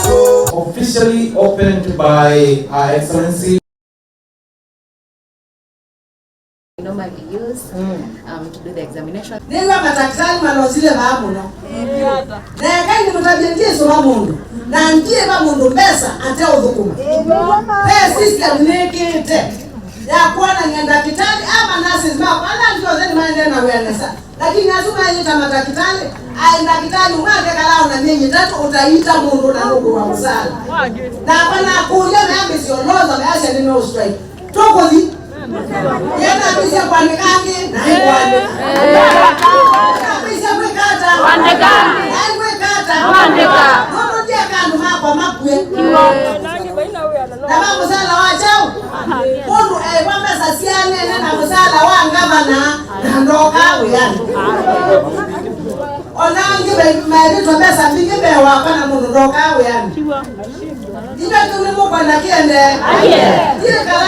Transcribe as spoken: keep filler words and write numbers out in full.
Officially opened by Her Excellency. Normally use, um, to do the examination. Nĩw'a matakĩtalĩ malosile vaa mũno. Na ekai nĩmũtavye ndyĩsũva mũndũ, na ndyĩva mũndũ mbesa ateũthũkũma. Ve system nĩkĩte ya kwonany'a ndakĩtalĩ ama nurses makwa ala angĩ onthe nĩmaendee na wĩa nesa. Lakini asu mayĩta matakĩtalĩ, aĩ ndakĩtalĩ ũmwe akekala ona myei ĩtatũ ũtaiita mũndũ na nũkũwa mũsala. Nakwa nakũlya meambĩsya ũlosa measya nĩ no strike. Tũkũthi. Yenda ambĩsya kũandĩka angĩ, na ĩkũandĩka. Ambĩsya kwĩka ata? Kũandĩka. Na ĩkwĩka ata? Kũandĩka. Nũndũ ndieka andũ makwa makw'e. Na va mũsala wa kyaũ? Mũndũ eĩwa mbesa syaanene na mũsala wa ngavana na ndokaa wĩanĩ. O na angĩ me-, meevĩtwe mbesa mbingĩ mbee wakwa na mũndũ ndokaa wĩanĩ. Inyuĩ kĩu nĩmũkwenda kĩende? Ndiĩkala